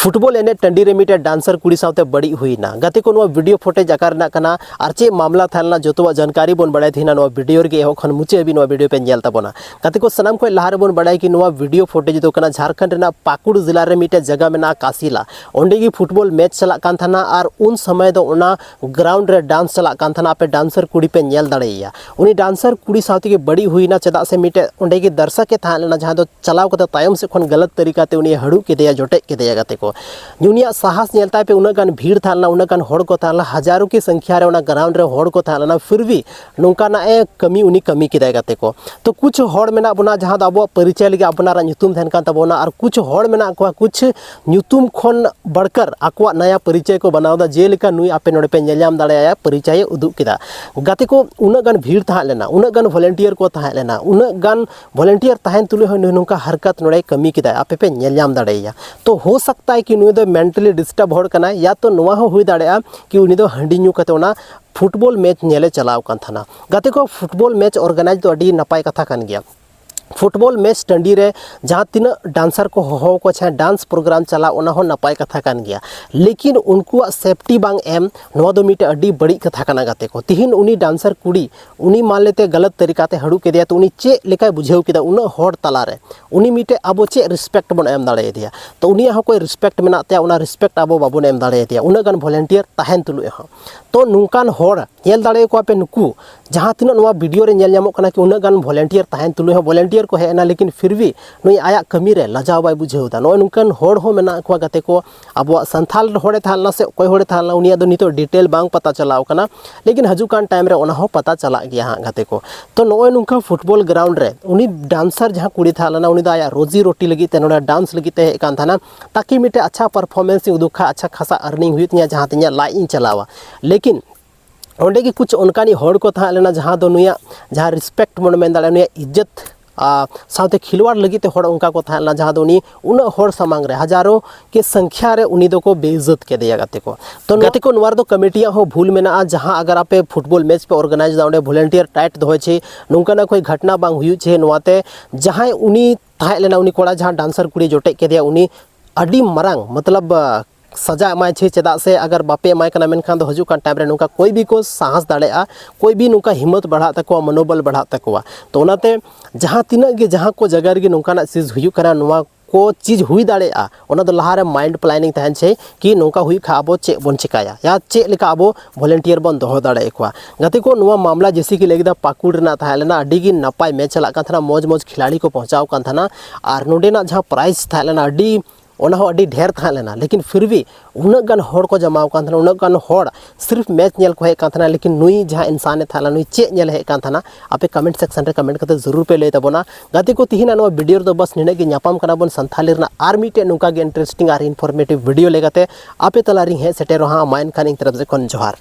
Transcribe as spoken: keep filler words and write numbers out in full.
Football ᱮᱱᱮᱡ ᱴᱟᱺᱰᱤ ᱨᱮ ᱢᱤᱫᱴᱮᱱ ᱰᱟᱱᱥᱟᱨ ᱠᱩᱲᱤ ᱥᱟᱶᱛᱮ ᱵᱟᱹᱲᱤᱡ ᱦᱩᱭᱱᱟ᱾ ᱜᱟᱛᱮ ᱠᱚ, ᱱᱚᱣᱟ ᱵᱷᱤᱰᱤᱭᱳ ᱯᱷᱩᱴᱮᱡᱽ ᱟᱠᱟ ᱨᱮᱱᱟᱜ ᱠᱟᱱᱟ ᱟᱨ ᱪᱮᱫ ᱢᱟᱢᱞᱟ ᱛᱟᱦᱮᱸ ᱞᱮᱱᱟ, ᱡᱚᱛᱚᱣᱟᱜ ᱡᱟᱱᱠᱟᱨᱤ ᱵᱚᱱ ᱵᱟᱲᱟᱭ ᱛᱟᱦᱮᱱᱟ ᱱᱚᱣᱟ ᱵᱷᱤᱰᱤᱭᱳ ᱨᱮᱜᱮ᱾ ᱮᱦᱚᱵ ᱠᱷᱚᱱ ᱢᱩᱪᱟᱹᱫ ᱦᱟᱹᱵᱤᱡ ᱱᱚᱣᱟ ᱵᱷᱤᱰᱤᱭᱳ ᱯᱮ ᱧᱮᱞ ᱛᱟᱵᱚᱱᱟ᱾ ᱜᱟᱛᱮ ᱠᱚ, ᱥᱟᱱᱟᱢ ᱠᱷᱚᱱ ᱞᱟᱦᱟ ᱨᱮᱵᱚᱱ ᱵᱟᱲᱟᱭ ᱠᱤ ᱱᱚᱣᱟ ᱵᱷᱤᱰᱤᱭᱳ ᱯᱷᱩᱴᱮᱡᱽ ᱫᱚ ᱠᱟᱱᱟ ᱡᱷᱟᱲᱠᱷᱚᱸᱰ ᱨᱮᱱᱟᱜ ᱯᱟᱹᱠᱩᱲ ᱡᱮᱞᱟ ᱨᱮ ᱢᱤᱫᱴᱮᱱ ᱡᱟᱭᱜᱟ ᱢᱮᱱᱟᱜᱼᱟ ᱠᱟᱥᱤᱞᱟ᱾ ᱚᱸᱰᱮ ᱜᱮ ᱯᱷᱩᱴᱵᱚᱞ ᱢᱮᱪ ᱪᱟᱞᱟᱜ ᱠᱟᱱ ᱛᱟᱦᱮᱱᱟ ᱟᱨ ᱩᱱ ᱥᱚᱢᱚᱭ ᱫᱚ ᱚᱱᱟ ᱜᱨᱟᱣᱩᱱᱰ ᱨᱮ ᱰᱟᱱᱥ ᱪᱟᱞᱟᱜ ᱠᱟᱱ ᱛᱟᱦᱮᱱᱟ᱾ ᱟᱯᱮ ᱰᱟᱱᱥᱟᱨ ᱠᱩᱲᱤ ᱯᱮ ᱧᱮᱞ ᱫᱟᱲᱮᱭᱟᱭᱟ, ᱩᱱᱤ ᱰᱟᱱᱥᱟᱨ ᱠᱩᱲᱤ ᱥᱟᱶ ᱛᱮᱜᱮ ᱵᱟᱹᱲᱤᱡ ᱦᱩᱭᱱᱟ, ᱪᱮᱫᱟᱜ ᱥᱮ ᱢᱤᱫᱴᱮᱡ ᱚᱸᱰᱮ ᱜᱮ ᱫᱟᱨᱥᱚᱠ ᱮ ᱛᱟᱦᱮᱸ ᱞᱮᱱᱟ, ᱡᱟᱦᱟᱸ ᱫᱚ ᱪᱟᱞᱟᱣ ᱠᱟᱛᱮ ᱛᱟᱭᱚᱢ ᱥᱮᱫ ᱠᱷᱚᱱ ᱜᱟᱞᱟᱛ ᱛᱟᱹᱨᱤᱠᱟ ᱛᱮ ᱩᱱᱤ ᱦᱟᱹᱲᱩᱵ ᱠᱮᱫᱮᱭᱟ, ᱡᱚᱴᱮᱫ ᱠᱮᱫᱮᱭᱟ ᱜᱟᱛᱮ ᱠᱚ᱾ ᱩᱱᱤᱭᱟᱜ ᱥᱟᱦᱟᱥ ᱧᱮᱞ ᱛᱟᱭ ᱯᱮ, ᱩᱱᱟᱹᱜ ᱜᱟᱱ ᱵᱷᱤᱲ ᱛᱟᱦᱮᱸ ᱞᱮᱱᱟ, ᱩᱱᱟᱹᱜ ᱜᱟᱱ ᱦᱚᱲ ᱠᱚ ᱛᱟᱦᱮᱸ ᱞᱮᱱᱟ, ᱦᱟᱡᱟᱨᱳ ᱠᱤ ᱥᱚᱝᱠᱷᱭᱟ ᱨᱮ ᱚᱱᱟ ᱜᱨᱟᱣᱩᱱᱰ ᱨᱮ ᱦᱚᱲ ᱠᱚ ᱛᱟᱦᱮᱸ ᱞᱮᱱᱟ, ᱯᱷᱤᱨ ᱵᱷᱤ ᱱᱚᱝᱠᱟᱱᱟᱜ ᱮ ᱠᱟᱹᱢᱤ, ᱩᱱᱤ ᱠᱟᱹᱢᱤ ᱠᱮᱫᱟᱭ ᱜᱟᱛᱮ ᱠᱚ᱾ ᱛᱚ ᱠᱩᱪᱷ ᱦᱚᱲ ᱢᱮᱱᱟᱜ ᱵᱚᱱᱟ, ᱡᱟᱦᱟᱸ ᱫᱚ ᱟᱵᱚᱣᱟᱜ ᱯᱚᱨᱤᱪᱚᱭ ᱞᱟᱹᱜᱤᱫ ᱟᱯᱱᱟᱨᱟᱜ ᱧᱩᱛᱩᱢ ᱛᱟᱦᱮᱱ ᱠᱟᱱ ᱛᱟᱵᱚᱱᱟ, ᱟᱨ ᱠᱩᱪᱷ ᱦᱚᱲ ᱢᱮᱱᱟᱜ ᱠᱚᱣᱟ, ᱠᱩᱪᱷ ᱧᱩᱛᱩᱢ ᱠᱷᱚᱱ ᱵᱟᱲᱠᱟᱨ ᱟᱠᱚᱣᱟᱜ ᱱᱟᱭᱟ ᱯᱚᱨᱤᱪᱚᱭ ᱠᱚ ᱵᱮᱱᱟᱣ ᱮᱫᱟ, ᱡᱮᱞᱮᱠᱟ ᱱᱩᱭ ᱟᱯᱮ ᱱᱚᱰᱮ ᱯᱮ ᱧᱮᱞ ᱧᱟᱢ ᱫᱟᱲᱮᱭᱟᱭᱟ, ᱯᱚᱨᱤᱪᱚᱭ ᱮ ᱩᱫᱩᱜ ᱠᱮᱫᱟ᱾ ᱜᱟᱛᱮ ᱠᱚ, ᱩᱱᱟᱹᱜ ᱜᱟᱱ ᱵᱷᱤᱲ ᱛᱟᱦᱮᱸ ᱞᱮᱱᱟ, ᱩᱱᱟᱹᱜ ᱜᱟᱱ ᱵᱷᱚᱞᱮᱱᱴᱤᱭᱟᱨ ᱠᱚ ᱛᱟᱦᱮᱸ ᱞᱮᱱᱟ, ᱩᱱᱟᱹᱜ ᱜᱟᱱ ᱵᱷᱚᱞᱮᱱᱴᱤᱭᱟᱨ ᱛᱟᱦᱮᱱ ᱛᱩᱞᱩᱡ ᱦᱚᱸ ᱱᱩᱭ ᱱᱚᱝᱠᱟ ᱦᱟᱨᱠᱟᱛ ᱱᱚᱰᱮ ᱠᱟᱹᱢᱤ ᱠᱮᱫᱟᱭ, ᱟᱯᱮ ᱯᱮ ᱧᱮᱞ ᱧᱟᱢ ᱫᱟᱲᱮᱭᱟᱭᱟ᱾ ᱛᱚ ᱦᱳ ᱥᱟᱠᱛᱟ ᱦᱮ ᱠᱤ ᱱᱩᱭ ᱫᱚ ᱢᱮᱱᱴᱟᱞᱤ ᱰᱤᱥᱴᱟᱨᱵ ᱦᱚᱲ ᱠᱟᱱᱟᱭ, ᱭᱟ ᱛᱚ ᱱᱚᱣᱟ ᱦᱚᱸ ᱦᱩᱭ ᱫᱟᱲᱮᱭᱟᱜᱼᱟ ᱠᱤ ᱩᱱᱤ ᱫᱚ ᱦᱟᱺᱰᱤ ᱧᱩ ᱠᱟᱛᱮ ᱚᱱᱟ ᱯᱷᱩᱴᱵᱚᱞ ᱢᱮᱪ ᱧᱮᱞᱮ ᱪᱟᱞᱟᱣ ᱠᱟᱱ ᱛᱟᱦᱮᱱᱟ᱾ ᱜᱟᱛᱮ ᱠᱚ, ᱯᱷᱩᱴᱵᱚᱞ ᱢᱮᱪ ᱚᱨᱜᱟᱱᱟᱭᱤᱡᱽ ᱫᱚ ᱟᱹᱰᱤ ᱱᱟᱯᱟᱭ ᱠᱟᱛᱷᱟ ᱠᱟᱱ ᱜᱮᱭᱟ᱾ ᱯᱷᱩᱴᱵᱚᱞ ᱢᱮᱪ ᱴᱟᱺᱰᱤ ᱨᱮ ᱡᱟᱦᱟᱸ ᱛᱤᱱᱟᱹᱜ ᱰᱟᱱᱥᱟᱨ ᱠᱚ ᱦᱚᱦᱚ ᱟᱠᱚ ᱪᱟᱦᱮ ᱰᱟᱱᱥ ᱯᱨᱳᱜᱨᱟᱢ ᱪᱟᱞᱟᱜ, ᱚᱱᱟ ᱦᱚᱸ ᱱᱟᱯᱟᱭ ᱠᱟᱛᱷᱟ ᱠᱟᱱ ᱜᱮᱭᱟ, ᱞᱮᱠᱤᱱ ᱩᱱᱠᱩᱣᱟᱜ ᱥᱮᱯᱴᱤ ᱵᱟᱝ ᱮᱢ, ᱱᱚᱣᱟ ᱫᱚ ᱢᱤᱫᱴᱮᱱ ᱟᱹᱰᱤ ᱵᱟᱹᱲᱤᱡ ᱠᱟᱛᱷᱟ ᱠᱟᱱᱟ ᱜᱟᱛᱮ ᱠᱚ᱾ ᱛᱤᱦᱤᱧ ᱩᱱᱤ ᱰᱟᱱᱥᱟᱨ ᱠᱩᱲᱤ, ᱩᱱᱤ ᱢᱟᱱ ᱞᱮᱛᱮ ᱜᱟᱞᱟᱛ ᱛᱟᱹᱨᱤᱠᱟ ᱛᱮ ᱦᱟᱹᱲᱩᱵ ᱠᱮᱫᱮᱭᱟ, ᱛᱚ ᱩᱱᱤ ᱪᱮᱫ ᱞᱮᱠᱟᱭ ᱵᱩᱡᱷᱟᱹᱣ ᱠᱮᱫᱟ ᱩᱱᱟᱹᱜ ᱦᱚᱲ ᱛᱟᱞᱟᱨᱮ? ᱩᱱᱤ ᱢᱤᱫᱴᱮᱡ ᱟᱵᱚ ᱪᱮᱫ ᱨᱮᱥᱯᱮᱠᱴ ᱵᱚᱱ ᱮᱢ ᱫᱟᱲᱮᱭᱟᱫᱮᱭᱟ? ᱛᱚ ᱩᱱᱤᱭᱟᱜ ᱦᱚᱸ ᱠᱚᱭ ᱨᱮᱥᱯᱮᱠᱴ ᱢᱮᱱᱟᱜ ᱛᱟᱭᱟ, ᱚᱱᱟ ᱨᱮᱥᱯᱮᱠᱴ ᱟᱵᱚ ᱵᱟᱵᱚᱱ ᱮᱢ ᱫᱟᱲᱮᱭᱟᱫᱮᱭᱟ ᱩᱱᱟᱹᱜ ᱜᱟᱱ ᱵᱷᱚᱞᱮᱱᱴᱤᱭᱟᱨ ᱛᱟᱦᱮᱱ ᱛᱩᱞᱩᱡ ᱦᱚᱸ᱾ ᱛᱚ ᱱᱚᱝᱠᱟᱱ ᱦᱚᱲ ᱧᱮᱞ ᱫᱟᱲᱮᱭᱟᱠᱚᱣᱟ ᱯᱮ, ᱱᱩᱠᱩ ᱡᱟᱦᱟᱸ ᱛᱤᱱᱟᱹᱜ ᱱᱚᱣᱟ ᱵᱷᱤᱰᱤᱭᱳ ᱨᱮ ᱧᱮᱞ ᱧᱟᱢᱚᱜ ᱠᱟᱱᱟ ᱠᱤ ᱩᱱᱟᱹᱜ ᱜᱟᱱ ᱵᱷᱚᱞᱮᱱᱴᱤᱭᱟᱨ ᱛᱟᱦᱮᱱ ᱛᱩᱞᱩᱡ ᱦᱚᱸ ᱵᱷᱚᱞᱮᱱᱴᱤᱭᱟᱨ ᱠᱚ ᱦᱮᱡ ᱮᱱᱟ, ᱞᱮᱠᱤᱱ ᱯᱷᱤᱨ ᱵᱷᱤ ᱱᱩᱭ ᱟᱭᱟᱜ ᱠᱟᱹᱢᱤ ᱨᱮ ᱞᱟᱡᱟᱣ ᱵᱟᱭ ᱵᱩᱡᱷᱟᱹᱣ ᱮᱫᱟ᱾ ᱱᱚᱜᱼᱚᱭ ᱱᱚᱝᱠᱟᱱ ᱦᱚᱲ ᱦᱚᱸ ᱢᱮᱱᱟᱜ ᱠᱚᱣᱟ ᱜᱟᱛᱮ ᱠᱚ, ᱟᱵᱚᱣᱟᱜ ᱥᱟᱱᱛᱷᱟᱞ ᱦᱚᱲᱮ ᱛᱟᱦᱮᱸ ᱞᱮᱱᱟ ᱥᱮ ᱚᱠᱚᱭ ᱦᱚᱲᱮ ᱛᱟᱦᱮᱸ ᱞᱮᱱᱟ, ᱩᱱᱤᱭᱟᱜ ᱫᱚ ᱱᱤᱛᱚᱜ ᱰᱤᱴᱮᱞ ᱵᱟᱝ ᱯᱟᱛᱟ ᱪᱟᱞᱟᱣ ᱠᱟᱱᱟ, ᱞᱮᱠᱤᱱ ᱦᱤᱡᱩᱜ ᱠᱟᱱ ᱴᱟᱭᱤᱢ ᱨᱮ ᱚᱱᱟ ᱦᱚᱸ ᱯᱟᱛᱟ ᱪᱟᱞᱟᱜ ᱜᱮᱭᱟ ᱦᱟᱸᱜ ᱜᱟᱛᱮ ᱠᱚ᱾ ᱛᱚ ᱱᱚᱜᱼᱚᱭ ᱱᱚᱝᱠᱟ ᱯᱷᱩᱴᱵᱚᱞ ᱜᱨᱟᱣᱩᱱᱰ ᱨᱮ ᱩᱱᱤ ᱰᱟᱱᱥᱟᱨ ᱡᱟᱦᱟᱸ ᱠᱩᱲᱤ ᱛᱟᱦᱮᱸ ᱞᱮᱱᱟ, ᱩᱱᱤ ᱫᱚ ᱟᱭᱟᱜ ᱨᱳᱡᱤ ᱨᱳᱴᱤ ᱞᱟᱹᱜᱤᱫ ᱛᱮ ᱱᱚᱰᱮ ᱰᱟᱱᱥ ᱞᱟᱹᱜᱤᱫ ᱛᱮ ᱦᱮᱡ ᱠᱟᱱ ᱛᱟᱦᱮᱱᱟ, ᱛᱟᱠᱤ ᱢᱤᱫᱴᱮᱡ ᱟᱪᱪᱷᱟ ᱯᱟᱨᱯᱷᱚᱨᱢᱮᱱᱥ ᱤᱧ ᱩᱫᱩᱜ ᱠᱷᱟᱡ ᱟᱪᱪᱷᱟ ᱠᱷᱟᱥᱟ ᱟᱨᱱᱤᱝ ᱦᱩᱭᱩᱜ ᱛᱤᱧᱟ, ᱡᱟᱦᱟᱸ ᱛᱤᱧᱟᱹᱜ ᱞᱟᱡ ᱤᱧ ᱪᱟᱞᱟᱣᱟ᱾ ᱞᱮᱠᱤᱱ ᱚᱸᱰᱮ ᱜᱮ ᱠᱩᱪ ᱚᱱᱠᱟᱱᱤᱡ ᱦᱚᱲ ᱠᱚ ᱛᱟᱦᱮᱸ ᱞᱮᱱᱟ, ᱡᱟᱦᱟᱸ ᱫᱚ ᱱᱩᱭᱟᱜ ᱡᱟᱦᱟᱸ ᱨᱮᱥᱯᱮᱠᱴ ᱵᱚᱱ ᱢᱮᱱ ᱫᱟᱲᱮᱭᱟᱜᱼᱟ, ᱱᱩᱭᱟᱜ ᱤᱡᱽᱡᱚᱛ ᱟᱨ ᱥᱟᱶᱛᱮ ᱠᱷᱤᱞᱣᱟᱲ ᱞᱟᱹᱜᱤᱫ ᱛᱮ ᱦᱚᱲ ᱚᱱᱠᱟ ᱠᱚ ᱛᱟᱦᱮᱸ ᱞᱮᱱᱟ, ᱡᱟᱦᱟᱸ ᱫᱚ ᱩᱱᱤ ᱩᱱᱟᱹᱜ ᱦᱚᱲ ᱥᱟᱢᱟᱝ ᱨᱮ ᱦᱟᱡᱟᱨᱚ ᱠᱤ ᱥᱚᱝᱠᱷᱭᱟ ᱨᱮ ᱩᱱᱤ ᱫᱚᱠᱚ ᱵᱮᱤᱡᱽᱡᱚᱛ ᱠᱮᱫᱮᱭᱟ ᱜᱟᱛᱮ ᱠᱚ᱾ ᱛᱚ ᱜᱟᱛᱮ ᱠᱚ, ᱱᱚᱣᱟ ᱨᱮᱫᱚ ᱠᱚᱢᱤᱴᱤᱭᱟᱜ ᱦᱚᱸ ᱵᱷᱩᱞ ᱢᱮᱱᱟᱜᱼᱟ, ᱡᱟᱦᱟᱸ ᱟᱜᱟᱨ ᱟᱯᱮ ᱯᱷᱩᱴᱵᱚᱞ ᱢᱮᱪ ᱯᱮ ᱚᱨᱜᱟᱱᱟᱭᱤᱡᱽ ᱮᱫᱟ, ᱚᱸᱰᱮ ᱵᱷᱚᱞᱮᱱᱴᱤᱭᱟᱨ ᱴᱟᱭᱤᱴ ᱫᱚᱦᱚᱭ ᱪᱮ, ᱱᱚᱝᱠᱟᱱᱟᱜ ᱠᱳᱭ ᱜᱷᱚᱴᱱᱟ ᱵᱟᱝ ᱦᱩᱭᱩᱜ ᱪᱮ᱾ ᱱᱚᱣᱟᱛᱮ ᱡᱟᱦᱟᱸᱭ ᱩᱱᱤ ᱛᱟᱦᱮᱸ ᱞᱮᱱᱟ, ᱩᱱᱤ ᱠᱚᱲᱟ ᱡᱟᱦᱟᱸ ᱰᱟᱱᱥᱟᱨ ᱠᱩᱲᱤ ᱡᱚᱴᱮᱫ ᱠᱮᱫᱮᱭᱟ, ᱩᱱᱤ ᱟᱹᱰᱤ ᱢᱟᱨᱟᱝ ᱢᱚᱛᱞᱚᱵ ᱥᱟᱡᱟ ᱮᱢᱟᱭ ᱪᱮ, ᱪᱮᱫᱟᱜ ᱥᱮ ᱟᱜᱟᱨ ᱵᱟᱯᱮ ᱮᱢᱟᱭ ᱠᱟᱱᱟ, ᱢᱮᱱᱠᱷᱟᱱ ᱫᱚ ᱦᱤᱡᱩᱜ ᱠᱟᱱ ᱴᱟᱭᱤᱢ ᱨᱮ ᱱᱚᱝᱠᱟ ᱠᱚᱭ ᱵᱤ ᱠᱚ ᱥᱟᱦᱟᱥ ᱫᱟᱲᱮᱭᱟᱜᱼᱟ, ᱠᱚᱭ ᱵᱤ ᱱᱚᱝᱠᱟ ᱦᱤᱢᱢᱚᱛ ᱵᱟᱲᱦᱟᱜ ᱛᱟᱠᱚᱣᱟ, ᱢᱚᱱᱳᱵᱚᱞ ᱵᱟᱲᱦᱟᱜ ᱛᱟᱠᱚᱣᱟ᱾ ᱛᱚ ᱚᱱᱟᱛᱮ ᱡᱟᱦᱟᱸ ᱛᱤᱱᱟᱹᱜ ᱜᱮ ᱡᱟᱦᱟᱸ ᱠᱚ ᱡᱟᱭᱜᱟ ᱨᱮᱜᱮ ᱱᱚᱝᱠᱟᱱᱟᱜ ᱪᱤᱡᱽ ᱦᱩᱭᱩᱜ ᱠᱟᱱᱟ, ᱱᱚᱣᱟ ᱠᱚ ᱪᱤᱡᱽ ᱦᱩᱭ ᱫᱟᱲᱮᱭᱟᱜᱼᱟ, ᱚᱱᱟ ᱫᱚ ᱞᱟᱦᱟᱨᱮ ᱢᱟᱭᱤᱱᱰ ᱯᱞᱟᱱᱤᱝ ᱛᱟᱦᱮᱱ ᱪᱟᱹᱭ ᱠᱤ ᱱᱚᱝᱠᱟ ᱦᱩᱭᱩᱜ ᱠᱷᱟᱱ ᱟᱵᱚ ᱪᱮᱫ ᱵᱚᱱ ᱪᱮᱠᱟᱭᱟ, ᱭᱟ ᱪᱮᱫ ᱞᱮᱠᱟ ᱟᱵᱚ ᱵᱷᱚᱞᱮᱱᱴᱤᱭᱟᱨ ᱵᱚᱱ ᱫᱚᱦᱚ ᱫᱟᱲᱮᱭᱟᱠᱚᱣᱟ᱾ ᱜᱟᱛᱮ ᱠᱚ, ᱱᱚᱣᱟ ᱢᱟᱢᱞᱟ ᱡᱮᱭᱥᱮ ᱠᱤ ᱞᱟᱹᱭ ᱠᱮᱫᱟ ᱯᱟᱹᱠᱩᱲ ᱨᱮᱱᱟᱜ ᱛᱟᱦᱮᱸ ᱞᱮᱱᱟ, ᱟᱹᱰᱤ ᱜᱮ ᱱᱟᱯᱟᱭ ᱢᱮᱪ ᱪᱟᱞᱟᱜ ᱠᱟᱱ ᱛᱟᱦᱮᱱᱟ, ᱢᱚᱡᱽ ᱢᱚᱡᱽ ᱠᱷᱤᱞᱟᱲᱤ ᱠᱚ ᱯᱚᱦᱪᱟᱣ ᱠᱟᱱ ᱛᱟᱦᱮᱱᱟ, ᱟᱨ ᱱᱚᱰᱮᱱᱟᱜ ᱡᱟᱦᱟᱸ ᱯᱨᱟᱭᱤᱡᱽ ᱛᱟᱦᱮᱸ ᱞᱮᱱᱟ ᱟᱹᱰᱤ ᱚᱱᱟ ᱦᱚᱸ ᱟᱹᱰᱤ ᱰᱷᱮᱨ ᱛᱟᱦᱮᱸ ᱞᱮᱱᱟ, ᱞᱮᱠᱤᱱ ᱯᱷᱤᱨ ᱵᱷᱤ ᱩᱱᱟᱹᱜ ᱜᱟᱱ ᱦᱚᱲ ᱠᱚ ᱡᱟᱢᱟᱣ ᱠᱟᱱ ᱛᱟᱦᱮᱱᱟ, ᱩᱱᱟᱹᱜ ᱜᱟᱱ ᱦᱚᱲ ᱥᱤᱨᱯᱷ ᱢᱮᱪ ᱧᱮᱞ ᱠᱚ ᱦᱮᱡ ᱠᱟᱱ ᱛᱟᱦᱮᱱᱟ, ᱞᱮᱠᱤᱱ ᱱᱩᱭ ᱡᱟᱦᱟᱸ ᱤᱱᱥᱟᱱᱮ ᱛᱟᱦᱮᱸ ᱞᱮᱱᱟ, ᱱᱩᱭ ᱪᱮᱫ ᱧᱮᱞ ᱦᱮᱡ ᱠᱟᱱ ᱛᱟᱦᱮᱱᱟ? ᱟᱯᱮ ᱠᱚᱢᱮᱱᱴ ᱥᱮᱠᱥᱚᱱ ᱨᱮ ᱠᱚᱢᱮᱱᱴ ᱠᱟᱛᱮ ᱡᱚᱨᱩᱨ ᱯᱮ ᱞᱟᱹᱭ ᱛᱟᱵᱚᱱᱟ᱾ ᱜᱟᱛᱮ ᱠᱚ, ᱛᱤᱦᱤᱧᱟᱜ ᱱᱚᱣᱟ ᱵᱷᱤᱰᱤᱭᱳ ᱨᱮᱫᱚ ᱵᱟᱥ ᱱᱤᱱᱟᱹᱜ ᱜᱮ᱾ ᱧᱟᱯᱟᱢ ᱠᱟᱱᱟ ᱵᱚᱱ ᱥᱟᱱᱛᱷᱟᱞᱤ ᱨᱮᱱᱟᱜ ᱟᱨ ᱢᱤᱫᱴᱮᱡ ᱱᱚᱝᱠᱟ ᱜᱮ ᱤᱱᱴᱟᱨᱮᱥᱴᱤᱝ ᱟᱨ ᱤᱱᱯᱷᱚᱨᱢᱮᱴᱤᱵᱷ ᱵᱷᱤᱰᱤᱭᱳ ᱞᱮᱠᱟᱛᱮ᱾ ᱟᱯᱮ ᱛᱟᱞᱟᱨᱤᱧ ᱦᱮᱡ ᱥᱮᱴᱮᱨᱚᱜᱼᱟ ᱦᱟᱸᱜ᱾ ᱢᱟ ᱮᱱᱠᱷᱟᱱ ᱤᱧ ᱛᱚᱨᱚᱯ ᱥᱮᱫ ᱠᱷᱚᱱ ᱡᱚᱦᱟᱨ᱾